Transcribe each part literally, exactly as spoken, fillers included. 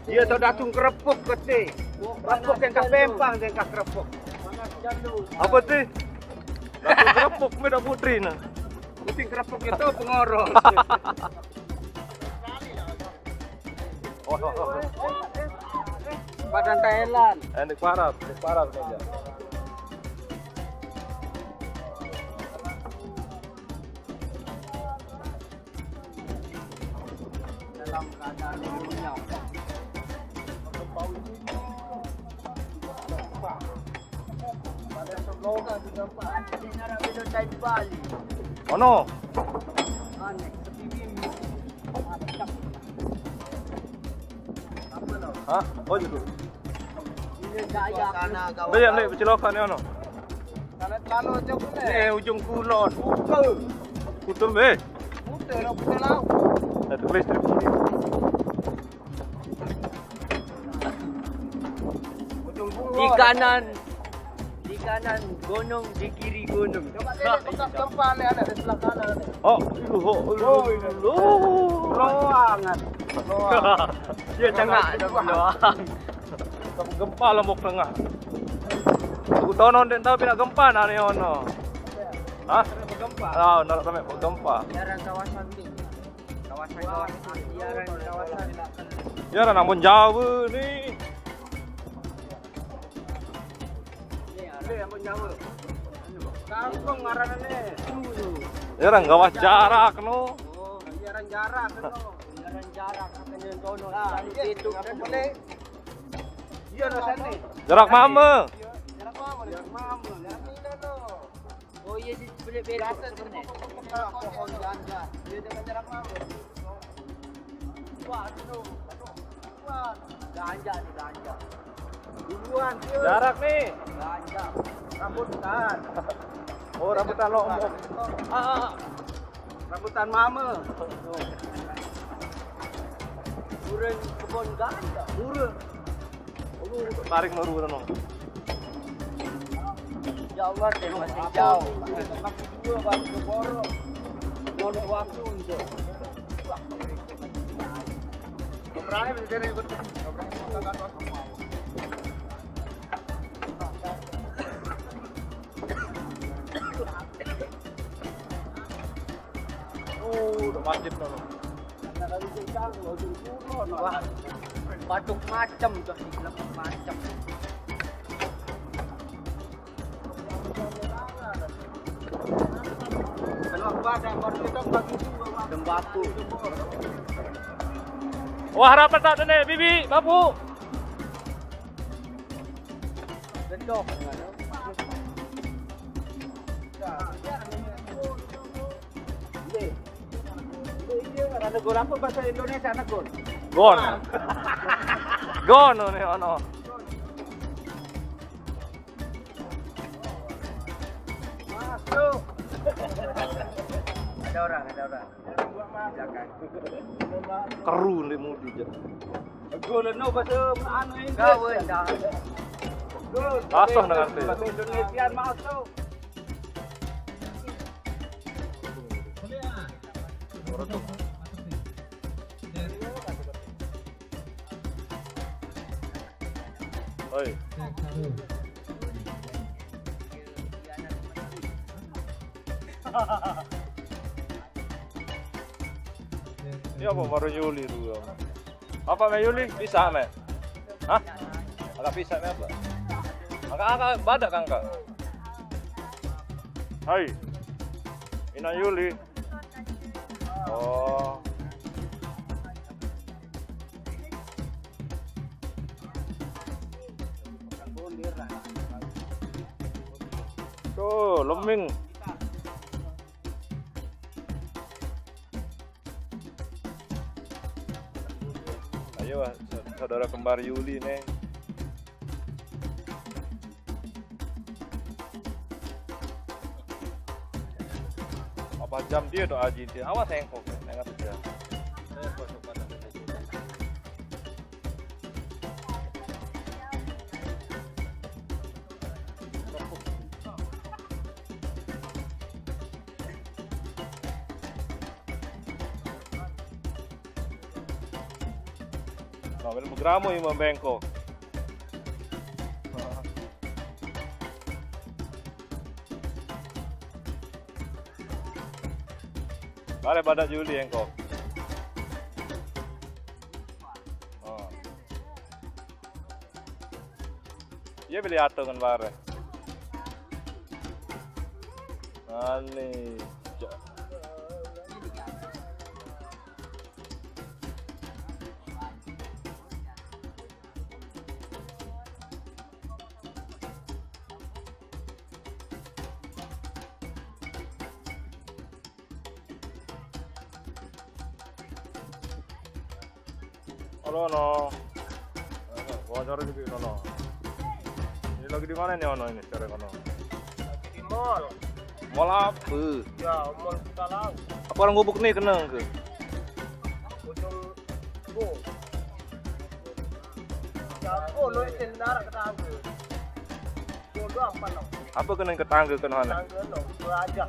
Dia tu datung kerepuk kete. Kerepuk yang kah pempang yang kah kerepuk. Apa tu? Datung kerepuk me dak putri nah. Puting kerepuk itu pengorong. Badan Thailand. Eh, di parat, di parat aja. Dalam keadaan yang runyam. Pada sebelum juga, Pak. Ini arah video dari Bali. Ono. Aneh, sepi mimi. Hah? Oh, gitu. Ini gaya. Bayar ni, bercelokan ni, ono. Kalau, kalau jauh ni. Ni ujung kulon. Kutum, eh. Kutum, nak kutum laut. Satu listrik. Di kanan, di kanan gunung, di kiri gunung. Coba tengok bekas gempa ni, ada di sebelah kanan ni. Oh, oh, oh, oh. Loangan. Loang. Dia tengah ada loang. Gempa Lombok Tengah. Aku tahu non, tahu pina gempa nari ono. Hah? Gempa. Ah, nak sampai gempa. Jarang kawasan ni. Kawasan-kawasan, jarang kawasan. Ya, orang Ambon Jawa ni. Ini Ambon Jawa. Kampung marana ni. Ya, orang gawas jarak no. Oh, iya, orang jarak no. Iya, orang jarak katanya sono. Ah, iya, itu kan boleh. Iya, no, sana. Jarak mama. Jarak mama, jarak mama. Jarak mama, no. Oh iya, di beli beli. Biasa sebenarnya. Pohon ganja. Dia dengan jarak mama. Wah, aduh. Wah, ganja nih, ganja. Duluan, Cil. Jarak nih. Ganja. Rambutan. Oh, rambutan Lombok. Ah, ah, ah. Rambutan mama. Tuh. Duren kebon ganja. Duren. Tarik no, duren no. Ya Allah, dia masih jauh. Dua baru ke Boro. Mau naik waktu untuk. Berani, berani ikut. Oh, udah wajib no. Wah, batuk macem tuh, batuk macem. Tembakau. Wah, rapat tak dene, bibi, bapu. Gendong. Iya. Iya, iya, ada gol apa bahasa Indonesia, ada gol? Gon. Gon, ini ono. Masuk. Ada orang, ada orang. Di belakang. Keru ni mudi je. Gol no bahasa anu ini. Kau dah. Gol. Masuk dengan tu. Bahasa Indonesia masuk. Oi. Ini apa baru Yuli tu? Apa me Yuli? Bisa me? Hah? Agak bisa me apa? Agak-agak badak kan kak? Hai. Ina Yuli. Oh. Tuh, lemming. Ayo, saudara kembar Yuli nih. Apa jam dia tu Aji dia? Awas engkau, nengah tu jam. Nah, melu begramu yang membengkok. Bare badak Juli engkau. Oh. Iya, beli atau ngan bare. Ani. Halo, no. Wawancara juga, no, no. Ini lagi di mana nih, ono ini sekarang, ono? Lagi di mall. Mall apa? Ya, mall kita lah. Apa orang gubuk nih kenang ke? Ujung go. Ya, go, lo itu nara ketangga. Go doang, apa, no? Apa kena ketangga kena hana? Ketangga, no. Gua aja.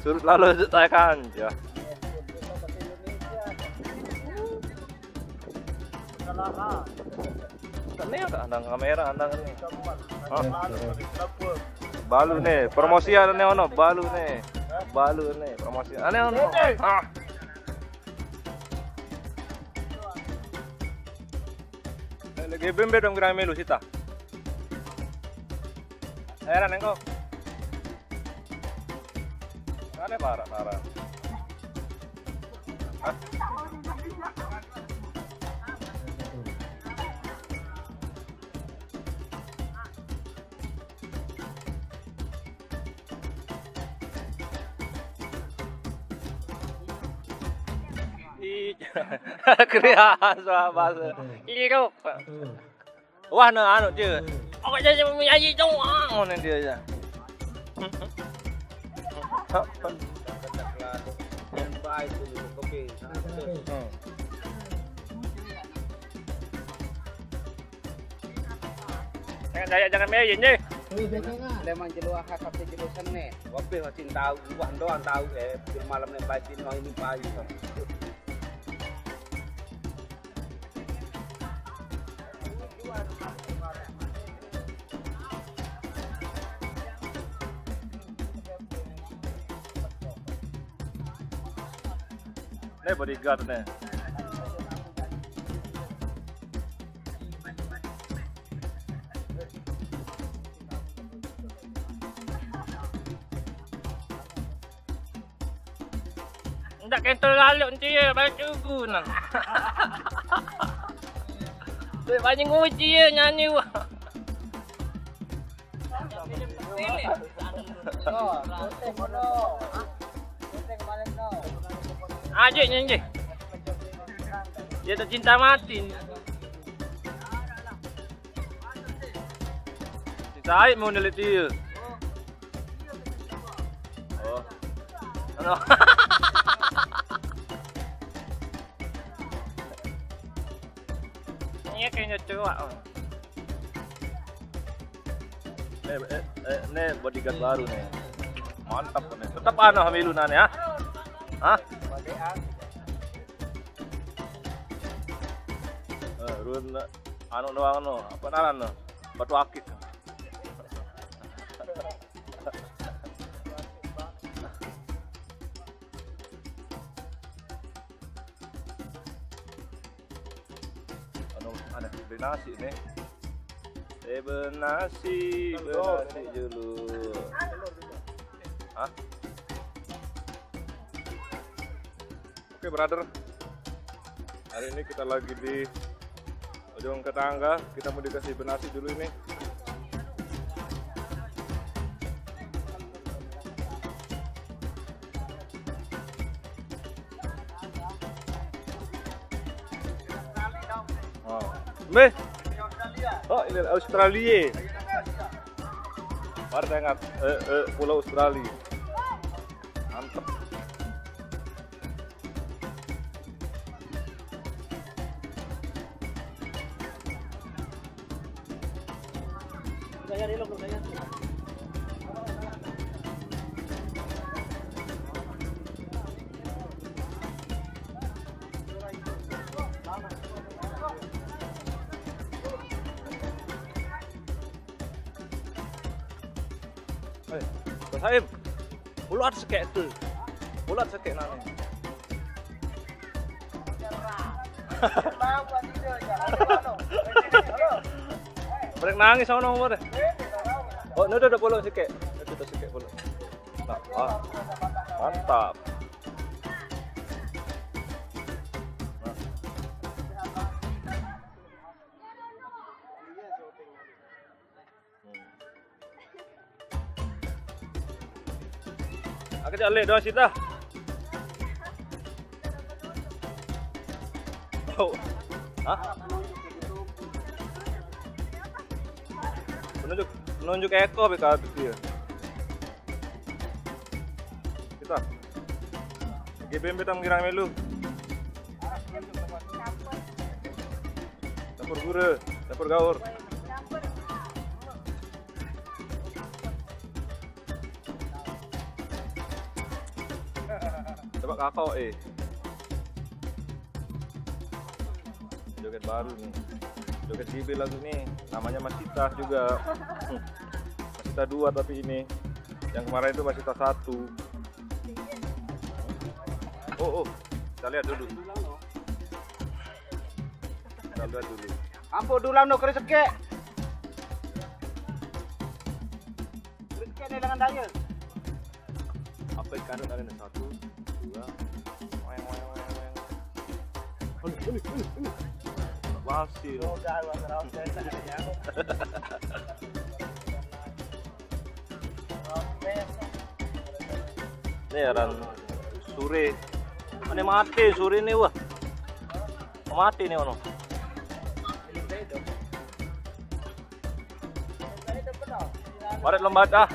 Suruh lalu saya kan, ya. Ini ada, ada kamera, ada ini. Hah? Balu nih, promosi ada nih, ono, balu nih. Balu nih, promosi. Ada ono. Ah. Lagi bembe dong gerai melu sita. Heran engko. Ada parah, parah. Hah? Ih, krias, wah, bahasa. Hidup. Wah, nah, anu dia. Awak jadi menyanyi doang, mana dia ya. Hmm. Jangan daya, jangan main je. Lemang jelo ahad, tapi jelo Senin. Wabih masih tahu, wah, doang tahu, eh. Jelo malam ni batin, oh, ini payu. Ni bodyguard ni. Ndak kentol lalu nanti ya, balik tunggu nah. Banyak nguji ya nyanyi wah. Aje nyanyi. Dia tercinta mati. Sai mau neliti. Oh. Ano? Iya kayaknya cowok. Oh. Eh, eh, eh, ini bodyguard baru nih. Mantap nih. Tetap anu hamilu nane ya. Hah? Eh, run anu doang no. Apa naran no? Batu akik. Anu, ada beli nasi nih. Eh, beli nasi, beli nasi dulu. Hah? Oke, brother. Hari ini kita lagi di Ujung Ketangga, kita mau dikasih benasi dulu ini. Oh. Meh. Oh, ini Australia. Baru saya ingat, eh, eh, Pulau Australia. Mantap. Bos Haim, pulat sekek tu. Pulat sekek nane. Mereka nangis sama nomor deh. Oh, ini udah pulang sekek. Ini udah sekek pulang. Nah, ah, mantap. Nah. Aku cak lek doang sita. Oh. Hah? Penunjuk, penunjuk eko B K P dia. Kita. G B M B tam girang melu. Dapur gure, dapur gaur. Coba kakak eh. Joget baru nih. Joget G B lagu nih. Namanya Masita juga. Masita dua tapi ini. Yang kemarin itu Masita satu. Oh, oh. Kita lihat dulu. Kita lihat dulu. Ampun dulu no kresek. Kresek dengan daya. Apa ikan ada nih? Satu, dua. Weng, weng, weng, weng. Aduh, aduh, aduh, aduh. Masih loh. Ini heran sore. Mana mati sore ini wah. Mati nih ono. Baret lembat ah.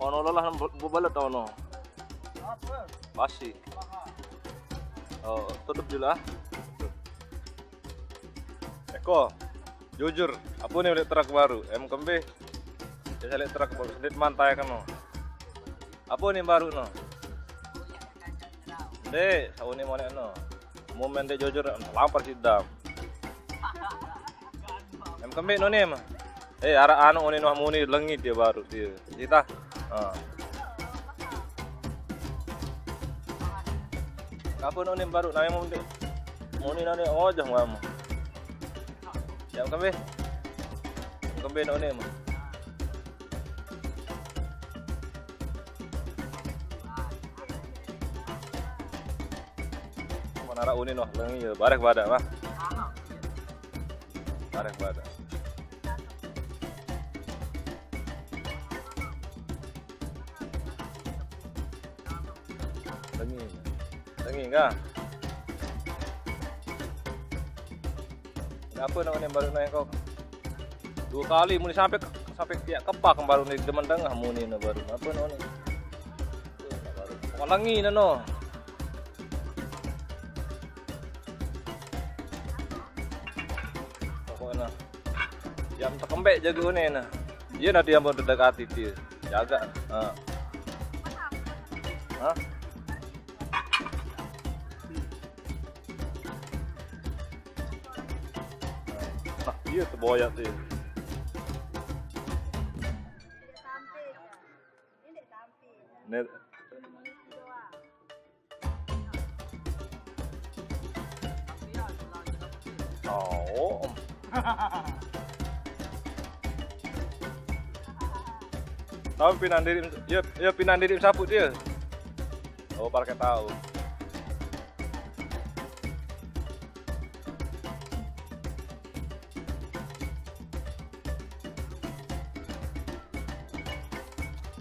Ono lelah bu-, bubalet ono. Basi. Oh, tutup dulu ah. Eko, jujur, apa nih beli truk baru? Em kembe. Saya beli truk baru, sedikit mantai kan no. Apa nih baru no? Dek, aku nih mau nek no. Mau main dek jujur, lampar sidam. Em kembe no nih mah. Eh, arah anu ini no muni lengi dia baru dia. Kita. Ah. Apa no nih baru nanya mau dek. Muni nanya ngojah mau. Ya kembe. Kembe no nih mah. Manara uni noh lengi ya barek pada mah. Barek pada. Lengi. Lengi kah? Apa namanya baru naik kok? Dua kali muni sampai sampai tiap kepak baru nih demen tengah muni nah baru. Apa namanya? Baru. Kok lengi nah no. Pokoknya jam tekembek jago nih nah. Iya nanti yang mau mendekati dia. Jaga. Nah. Hah? Nah, iya tuh boyak tuh. Nih. Oh. Tahu pinandirim, ya, ya pinandirim sapu dia. Oh, parkir tahu.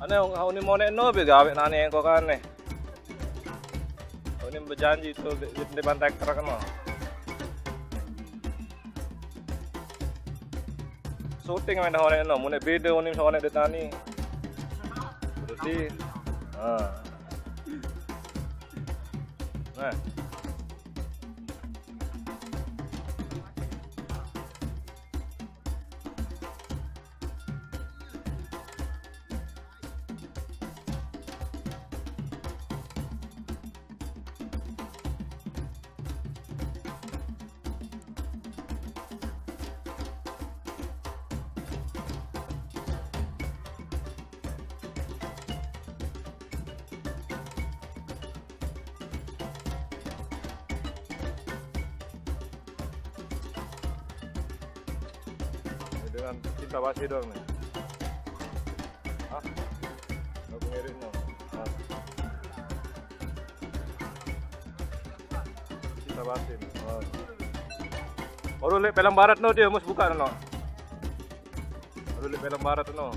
Ane wong uni monek no be gawe nane engko kane. Uni berjanji itu di, di pantai truk no. Syuting main dah onek no, mune beda uni sama onek detani. Berarti, ah. Nah. Sisa basi doang nih. Hah? Aku ngirit no. Hah? Sisa basi nih. Oh. Baru lihat film barat no dia mus buka no. Baru lihat film barat no.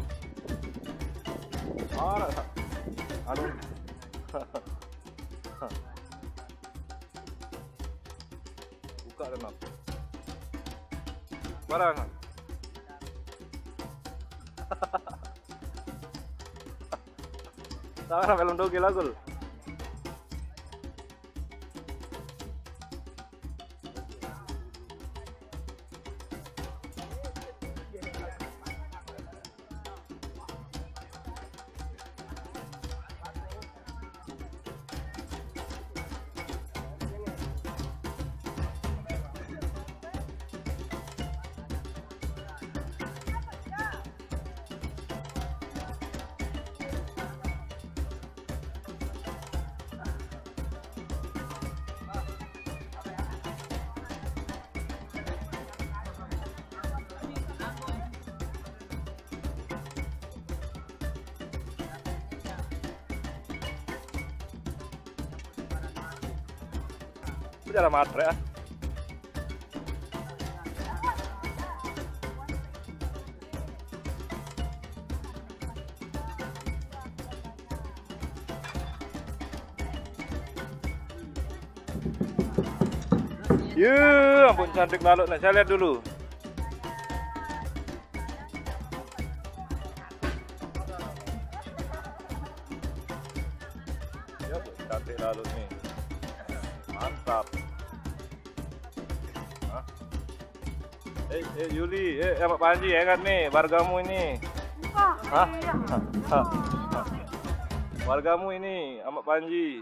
Barat. Anu. Buka dan apa? Barang. Sama film dogel aku. Udah lah matre ah. Ya ampun, cantik lalu nih. Saya lihat dulu. Ya, cantik lalu nih. Mantap. Hah? Eh, eh, Yuli, eh, Amak Panji, ingat nih, wargamu ini. Hah? Wargamu ini, Amak Panji.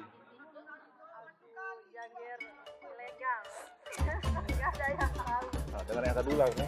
Nah, dengan yang tadi ulang ya.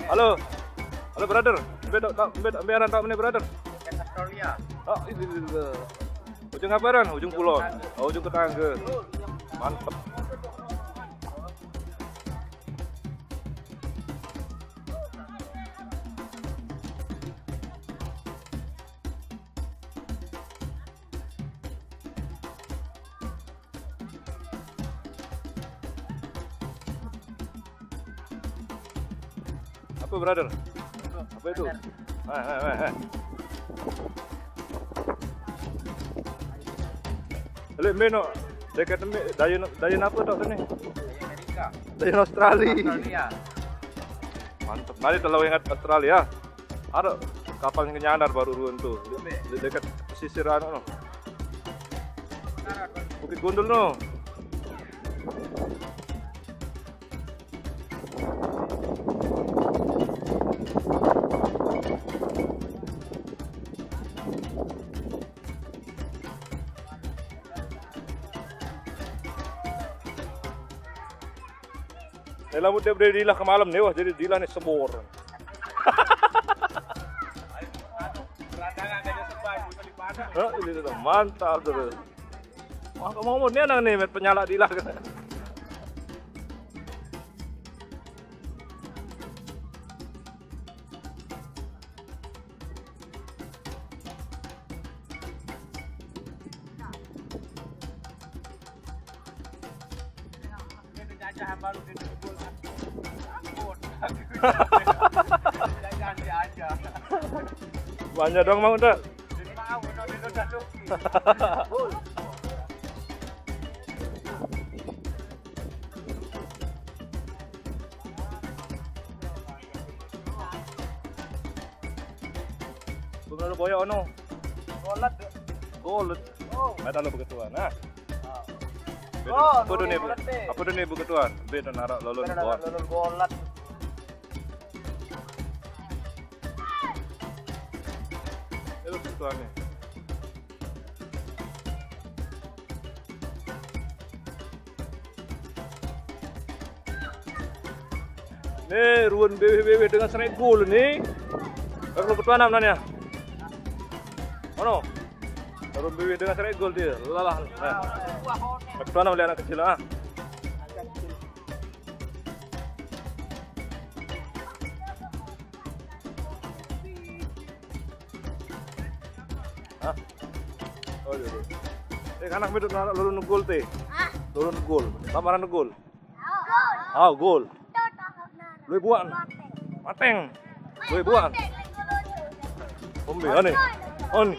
Halo. Halo, brother. Mbe dok, mbe dok, mbe aran tak mene, brother? Australia. Oh, ini, ini, ini. Ujung apa, Ran? Ujung Kulon. Oh, ujung Ketangga. Mantep. Apa, brother? Apa itu? Ah, ah, ah, ah. Lek meno dekat mbe, dayan, dayan apa tak ni? Dayan Amerika. Dayan Australia. Australia. Mantap. Mari kalau ingat Australia. Ada kapal yang nyandar baru ruan tuh. Di, di dekat pesisir anu no. Bukit Gundul no. Eh, lamun dia beri dilah ke malam nih, wah jadi dilah nih sebor. Hah, ini tuh mantap tuh. Wah, kamu mau nih nang nih, met penyala dilah. Banyak dong mau tak? Gubernur Boyo ono. Golet. Golet. Oh. Meta lo begitu nah. Oh, apa tuh nih? Apa tuh nih begitu? Beda narak lolon golet. Lolon golet. Tuan ni. Ni ruan beweh-beweh dengan serai gol ni. Kalau ketua enam nanya. Mana? Ruan beweh dengan serai gol dia. Lalah. Nah. Ketua enam oleh anak kecil ah. Hah? Oh iya. Eh, kanak medot na lolo negol te. Hah? Lolo negol. Lamaran negol. Gol. Ah, gol. Lui buan. Mateng. Lui buan. Ombe ane. On.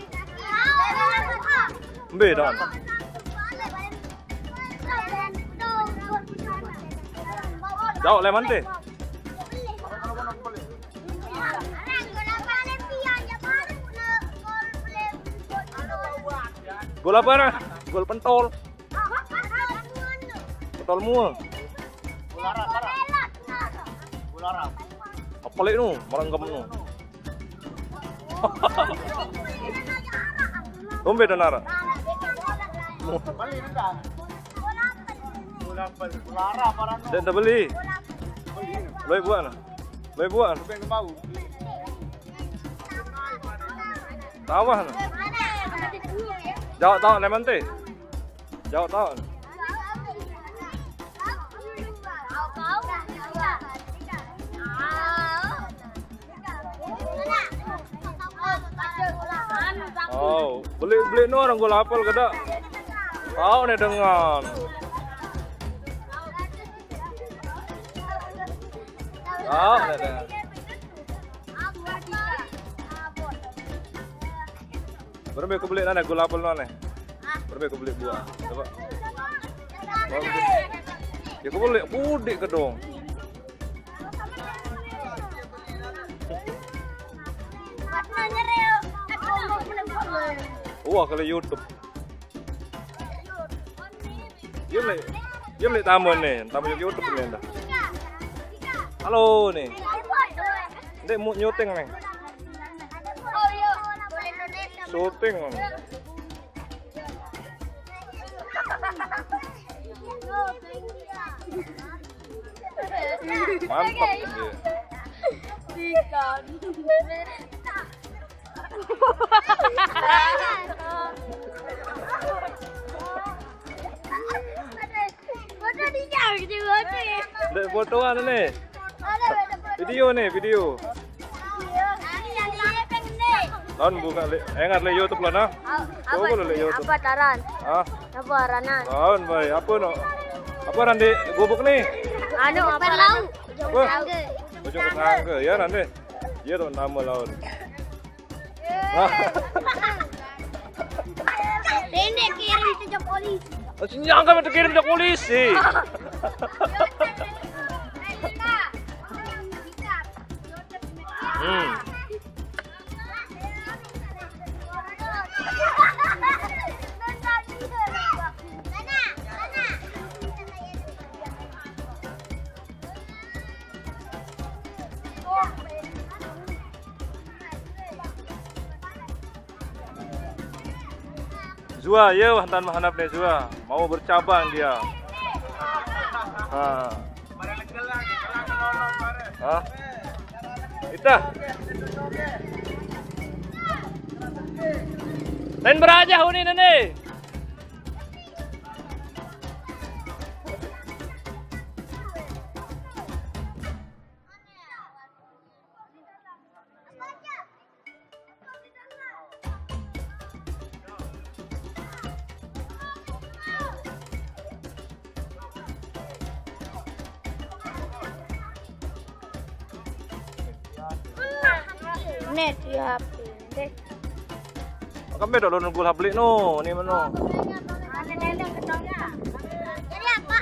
Ombe dan. Jauh le mante. Gol apa na? Gol pentol. Pentol mua. Apa lek nu? Merenggam nu. Ombe dan ara. Dak, dak beli. Loi buat na. Loi buat. Tawah na. Jauh tawah le mante. Jauh tawah. Oh, beli beli nu orang gol apel kada. Tahu ni dengan. Tahu ni dengan. Berembe ku beli nane gol apel nane. Berembe ku beli buah. Coba. Ya ku beli kudik kedong. Wah, kalau YouTube. Dia beli, dia beli tamu ni, tamu YouTube ni dah. Halo ni. Dek mau nyuting ni. Syuting. Mantap. Foto dia, gitu, foto ya. Dek fotoan ni. Video ni, video. Lawan buka le, engat le YouTube lah nah. Apa le YouTube? Apa taran? Ah. Apa aranan? Lawan bae. Apa no? Apa aran di gubuk ni? Anu, apa lau? Apa? Ujung Ketangga. Ya nanti. Iya tu nama lawan. Pendek kirim ke polisi. Sinyang kan itu kirim ke polisi. Hmm. Zua, ya wah tan mahanap ni Zua. Mau bercabang dia. Ha. Ha? Ita. Lain beraja huni nene. Net ya, P N D. Kami dah lalu nunggu hablik no, ni mana? Ada lele ketong ya. Jadi apa?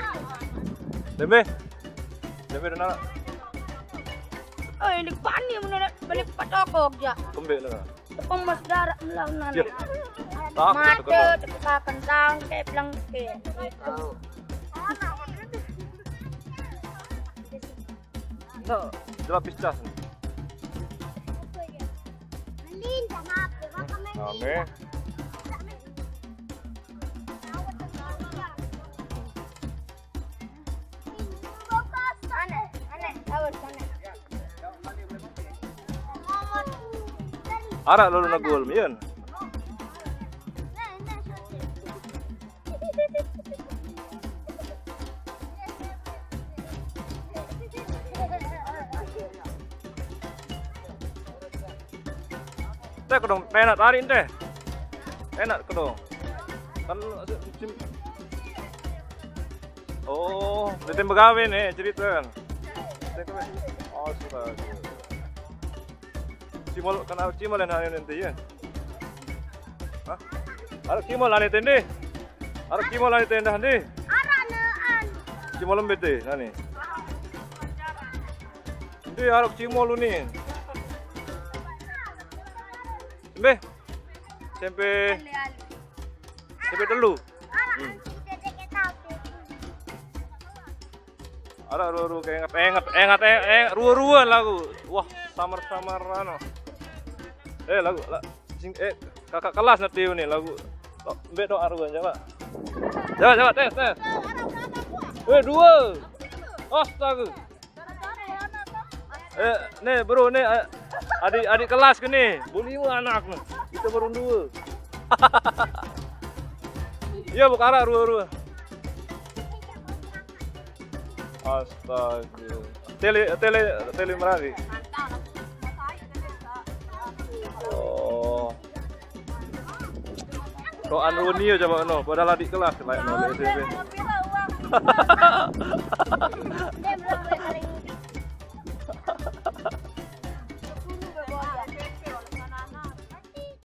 Dembe. Dembe dona. Oh, ini pani mana balik patokok ya. Kembe na. Tepung mas darah lah nan. Ya. Tak, mata tak, tak. Tepuka kentang ke pelengke. Tahu. No, jelas piscah. Malin sama apa? Makan Aneh. Araq lolona gol, Yun. Teh, kedong, teh, nak tarik teh. Enak kedong. Kan, oh, dia begawe nih cerita. Oh, sudah. Cimol, kenal cimol yang hari nanti ya? Hah? Araq cimol ane tende. Araq cimol ane tende ndi? Araq ne an. Cimol lembe te nane. Ndi araq cimol uni? Mbe? Sempe. Sempe telu. Araq. Hmm. Araq rue-rue keenget, enget, enget, enget, enget, rue-rue lagu. Wah, samar-samar anu. Eh, lagu, la, sing, eh, kakak kelas nanti ini lagu. Tok, mbe tok arue, coba. Coba, coba, tes, tes. Eh, due. Astaga. Eh, nih, bro, nih, eh, adik, adik kelas ke nih. Boleh anak nih. Kita baru due. Iya, bukara rue-rue. Astaga. Tele, tele, tele merari. Oh. Kok anu ni ya coba no, padahal adik kelas lain no, S M P.